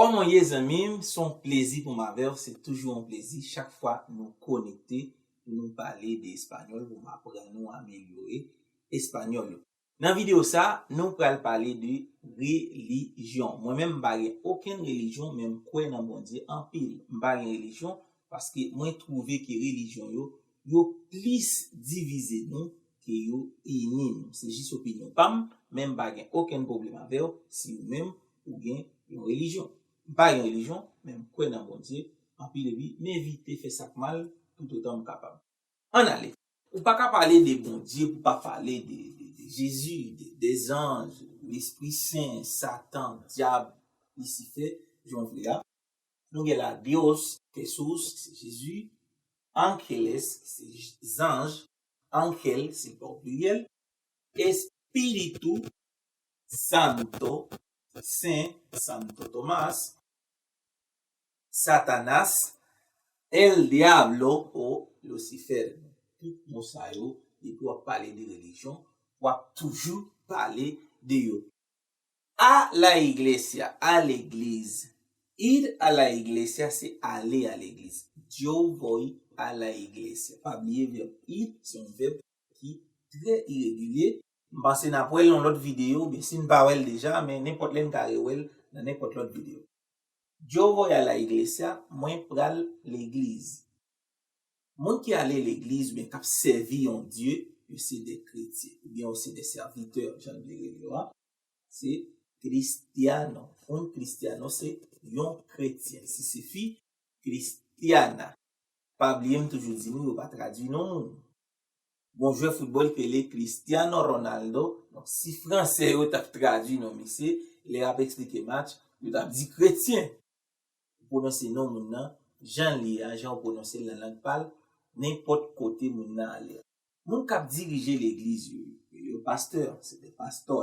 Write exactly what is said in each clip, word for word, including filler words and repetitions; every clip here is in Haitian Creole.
Kòman w ye, zanmi m? Se yon plezi pou m avè w. Se toujou yon plezi chak fwa nou konekte pou nou pale de espanyòl, pou m aprann nou amelyore espanyòl yo. Nan videyo sa, nou pral pale de relijyon. Mwen menm, m pa gen okenn relijyon, men m kwè nan Bondye anpil. M pa gen relijyon paske mwen twouve ke relijyon yo, yo plis divize nou ke yo ini nou. Se jis opinyon pa m, men m pa gen okenn pwoblèm avè w si ou menm ou gen yon relijyon. M pa gen relijyon, men m kwè nan Bondye anpil epi m evite fè sa k mal toutotan m kapab. Ann ale. Ou pa ka pale de Bondye pou pa pale de, de, de Jezi, de, de zanj, Lespri Sen, Satan, dyab, Lisifè, jan w vle a. Nou gen la Dios, Jesús, ki se Jezi, ángeles, ki se zanj, ángel, se pa o pliryèl, Espiritu Santo, Sen, Santo Tomás, Satanás, el diablo o Lucifer. Tout mo sa yo, depi w ap pale de relijyon, w ap toujou pale de yo. A la iglesia, a legliz. Ir a la iglesia se ale a legliz. Yo voy a la iglesia. Pa bliye vèb ir, se yon vèb ki trè iregilye. M panse n ap wè l nan lòt videyo, oubyen si n pa wè l deja, men nenpòt lè n ka rewè l nan nenpòt lòt videyo. Yo voy a la iglesia, mwen pral legliz. Moun ki ale legliz oubyen k ap sèvi yon Dye, yo se de kretyen, oubyen yo se de sèvitè, jan n vle rele yo a. Se cristiano. Un cristiano se yon kretyen. Si se fi, cristiana. Pa bliye m toujou di nou, yo pa tradui non moun. Gon jwè foutbòl ki rele Cristiano Ronaldo. Donk, si fransè yo t ap tradui non misye, lè y ap eksplike match, yo t ap di kretyen. Ou pwononse non moun nan, jan l ye a, jan w pwononse l nan lang pa l, nenpòt kote moun nan ale a. Moun k ap dirije legliz yo, yo pastè, se de pastò.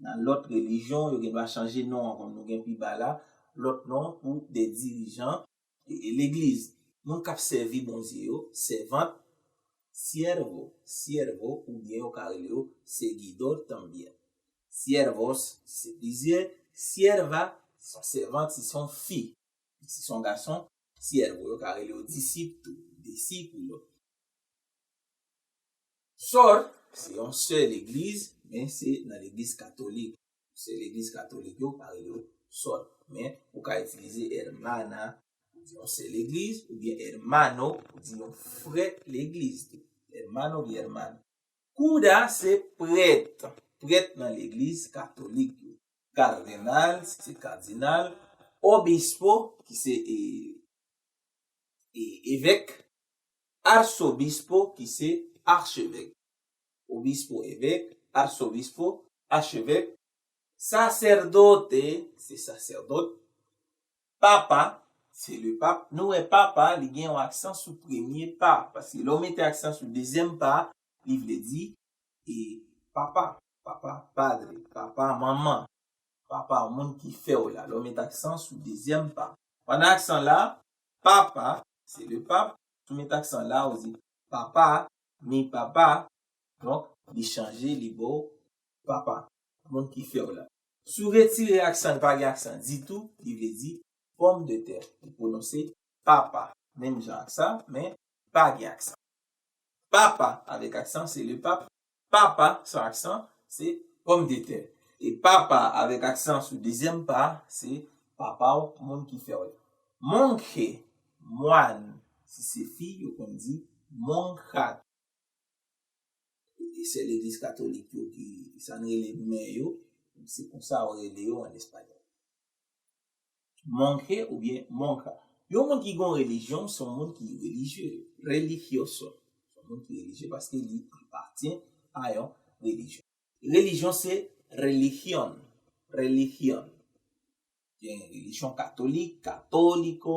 Nan lòt relijyon, yo gen dwa chanje non an, kòm nou gen pi ba la, lòt non pou de dirijan e, e legliz. Moun k ap sèvi Bondye yo, sèvant, siervo, siervo, oubyen yo ka rele yo seguidor también. Siervos, se plizyè, sierva, se yon sèvant, si se yon fi, si se yon gason, siervo, yo ka rele yo disip tou, discípulo. Sòr, se yon sè legliz, men se nan legliz katolik. Se legliz katolik yo, pa rele yo sòr. Men, ou ka itilize hermana, pou di yon sè legliz, oubyen hermano, pou di yon frè legliz tou. Hermano oubyen hermana. Kouda se prèt, prèt nan legliz katolik yo. Cardenal, se kadinal. Obispo, ki se, e, e, evèk. Arsobispo, ki se achevèk. Obispo, evèk. Arsobispo, achevèk. Sacerdote, se sasèdòt. Papa, se le pape. Nou wè papa, li gen yon aksan sou premye pa. Paske lè w mete aksan sou dezyèm pa, li vle di, e, papa. Papa, padre. Papa, manman. Papa, moun ki fè w la. Lè w mete aksan sou dezyèm pa. Pandan aksan la, papa, se le pape. Si w mete aksan la, ou di papa, mi papá. Donk, li chanje, li ba w papa. Moun ki fè w la. Si w retire aksan, li pa gen aksan ditou, li vle di pòmdetè. Li pwononse papa. Menm jan ak sa, men pa gen aksan. Papa avèk aksan, se le pape. Papa san aksan, se pòmdetè. E papa avèk aksan sou dezyèm pa, se papa w, moun ki fè w la. Monje, mwann, si se fi, yo konn di monja. E se legliz katolik yo ki, sa n rele mè yo, se konsa yo rele yo an espanyòl. Monje oubyen monja. Yon moun ki gen yon relijyon, se yon moun ki relijye. Religioso. Se yon moun ki relijye paske li apatyen a yon relijyon. Relijyon se religión. Religión. Gen relijyon katolik, católico,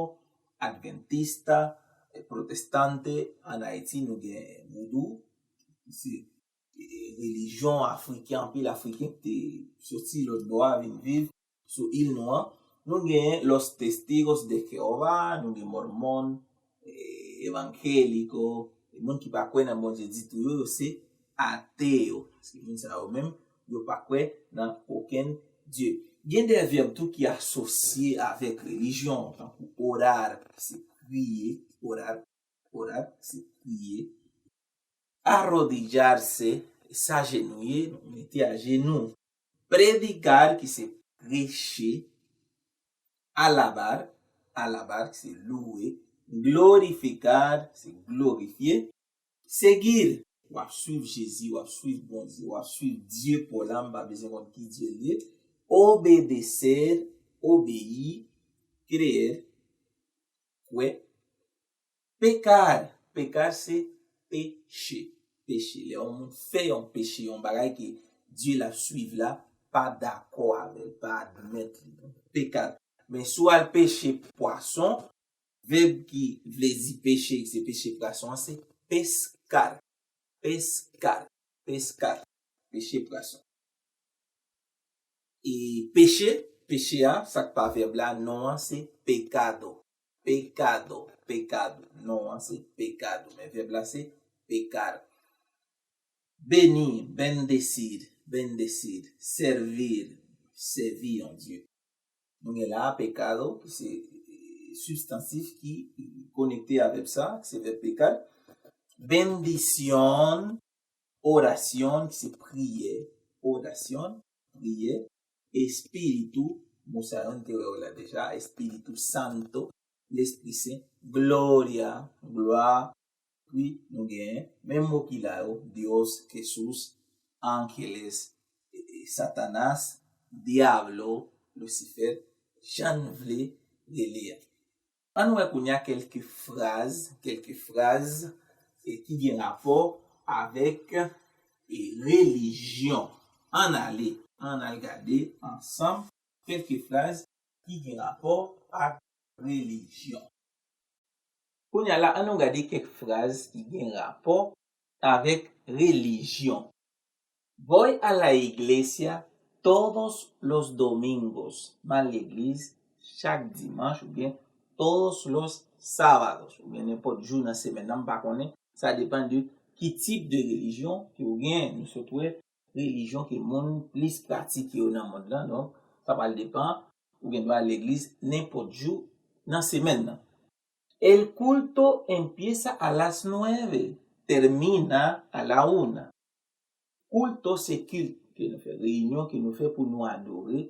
adventista, e protestante. Ann Ayiti, nou gen voudou, ki se, e, relijyon afriken, anpil Afriken ki te soti lòt bò a vin viv sou il nou an. Nou gen Los Testigos de Jehová, nou gen Mòmon, e, evanjeliko, e moun ki pa kwè nan Bondye ditou yo, yo se ateyo. Paske moun sa yo menm, yo pa kwè nan okenn Dye. Gen de vèb tou ki asosye avèk relijyon, tankou orar, ki se priye, orar, orar, ki se priye. Arrodillarse, s'agenouiller, nou mete ajenou. Predicar, ki se preche. Alabar, alabar, ki se louwe. Glorificar, ki se glorifye. Seguir, w ap swiv Jezi, w ap swiv Bondye, w ap swiv Dye pa w la, m pa bezwen konn ki Dye l ye. Obedecer, obeyi, creer, kwè. Pecar, pecar se peche, peche. Lè yon moun fè yon peche, yon bagay ke Dye l ap swiv la, pa dakò avè l, pa admèt li. Pecar. Men si w al peche pwason, vèb ki vle di peche, ki se peche pwason an, se pescar. Pescar. Pescar. Peche pwason. E peche, peche a, sa k pa vèb la, non an se pecado. Pecado, pecado. Non an se pecado. Men vèb la se pecar. Bénir, bendecir, bendecir. Servir, sèvi yon Dye. Nou gen la pecado, ki se, eh, sibstantif ki konekte avèk sa, ki se vèb pecar. Bendición, oración, ki se priyè, oración, priyè. Espíritu, mo sa yo nou te wè yo la deja, Espíritu Santo, Lespri Sen, gloria, glwa, Wi, nou gen menm mo ki la yo, Dios, Jesús, ángeles, e, e, Satanás, Diablo, Lisifè, jan n vle rele a. Ann wè kounye a kèlke fraz, kèlke fraz, e, ki gen rapò avèk, e, relijyon. Ann ale, ann al gade ansanm kèlke fraz ki gen rapò ak relijyon. Kounye a la, ann nou gade kèk fraz ki gen rapò avèk relijyon. Voy a la iglesia todos los domingos. M al legliz chak dimanch oubyen todos los sábados oubyen nenpòt jou nan semèn nan, m pa konnen. Sa depann de ki tip de relijyon ke w gen. Nou sot wè relijyon ke moun plis pratike yo nan mond lan. Donk, sa pral depann, ou gen dwa al legliz nenpòt jou nan semèn nan. El culto empieza a las nueve, termina a la una. Culto se kilt ke nou fè, reyinyon ke nou fè pou nou adore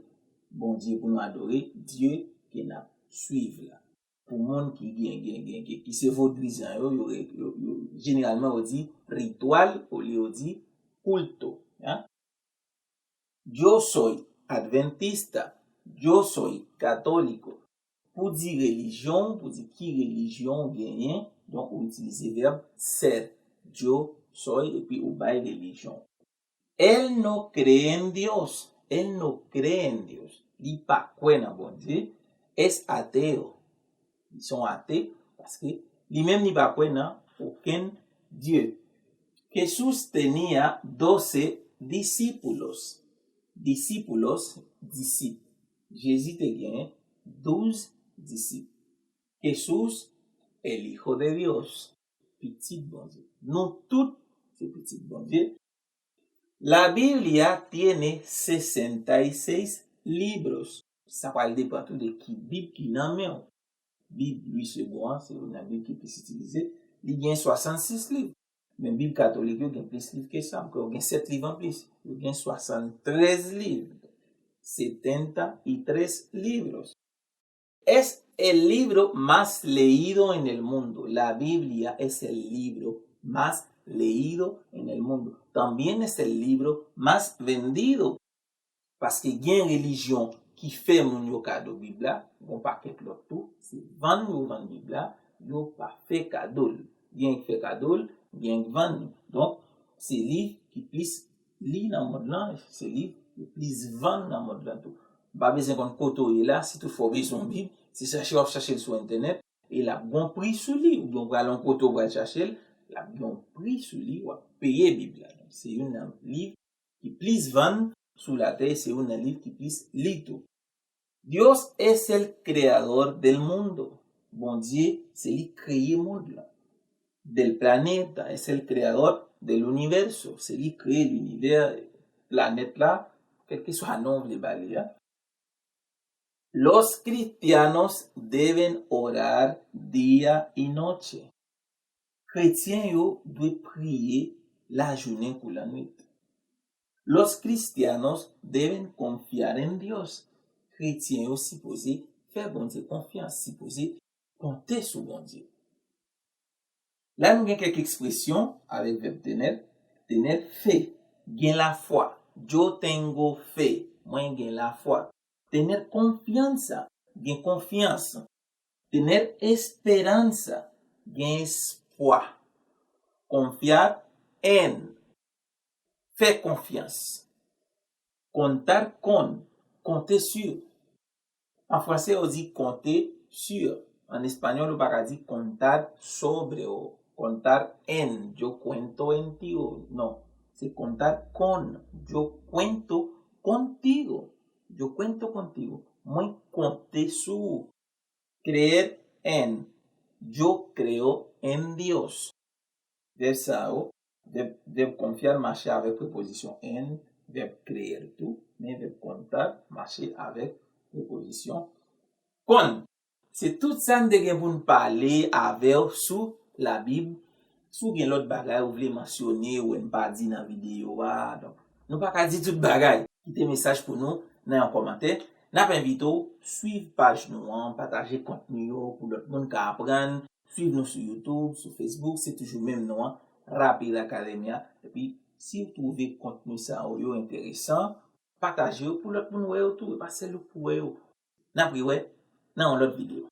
Bondye, pou nou adore Dye ke n ap swiv la. Pou moun ki gen, gen, gen, gen, ki se vodwizan yo, yo, yo, yo, jeneralman yo di ritual olye yo di culto, ya. Yo soy adventista, yo soy católico. Pou di relijyon, pou di ki relijyon w genyen, donk ou itilize vèb ser. Yo soy, epi ou bay relijyon. Él no cree en Dios. Él no cree en Dios. Li pa kwè nan Bondye. Es ateo. Li se yon ate, paske li menm li pa kwè nan okenn Dye. Jesús tenía doce discípulos. Discípulos, disip. Jezi te gen douz disip. Jesús, el Hijo de Dios, pitit Bondye. Nou tout se pitit Bondye. La Biblia tiene sesenta y seis libros. Sa pral depann tou de ki Bib ki nan men w. Bib Louis Segond an, se youn nan Bib ki plis itilize. Li gen swasannsis liv. Men Bib katolik yo gen plis liv ke sa. Ankò, yo gen sèt liv anplis. Yo gen swasanntrèz liv. Setenta y tres libros. Es el libro más leído en el mundo. La Biblia es el libro más leído en el mundo. También es el libro más vendido. Paske gen relijyon ki fè moun yo kado Bib la, gen yon pakèt lòt tou, se vann yo vann Bib la, yo pa fè kado l. Gen ki fè kado l, gen ki vann li. Donk, se liv ki plis li nan mond lan, se liv ki plis vann nan mond lan tou. M pa bezwen konn kote w ye la, si toutfwa w bezwen yon Bib, se chache w ap chache l sou entènèt, e l ap gen yon pri sou li. Oubyen w pral yon kote w pral chache l, l ap gen yon pri sou li, w ap peye Bib la. Donk, se youn nan liv ki plis vann sou latè, e se youn nan liv ki plis li tou. Dios es el creador del mundo. Bondye, se li kreye mond lan. Del planeta, es el creador del universo. Se li kreye linivè, planèt la, kèlkeswa non w vle ba li a. Los cristianos deben orar día y noche. Kretyen yo dwe priye lajounen kou lannwit. Los cristianos deben confiar en Dios. Kretyen yo sipoze fè Bondye konfyans, sipoze konte sou Bondye. La nou gen kèk ekspresyon avèk vèb tener. Tener fe, gen lafwa. Yo tengo fe, mwen gen lafwa. Tener confianza, gen konfyans. Tener esperanza, gen espwa. Confiar en, fè konfyans. Contar con, konte sur. An franse, yo di konte sur. An espanyòl, ou pa ka di contar sobre o contar en, yo cuento en ti o. Non, se contar con, yo cuento contigo. Yo cuento contigo. Mwen konte sou ou. Creer en, yo creo en Dios. Vèb sa yo, vèb, vèb confiar mache avèk prepozisyon en, vèb creer tou, men vèb contar mache avèk prepozisyon con. Se tout sa n te gen pou n pale avè w sou Labib. Si w gen lòt bagay ou vle mansyone, ou wè n pa di nan videyo a, donk, nou pa ka di tout bagay. Kite mesaj pou nou nan yon kòmantè. N ap envite w swiv paj nou an, pataje kontni yo pou lòt moun ka aprann. Swiv nou sou YouTube, sou Facebook, se toujou menm non an, Rapid Academia. Epi, si w twouve kontni sa yo, yo enteresan, pataje yo pou lòt moun wè yo tou, e pa sèl ou k pou wè yo. N ap rewè nan yon lòt videyo.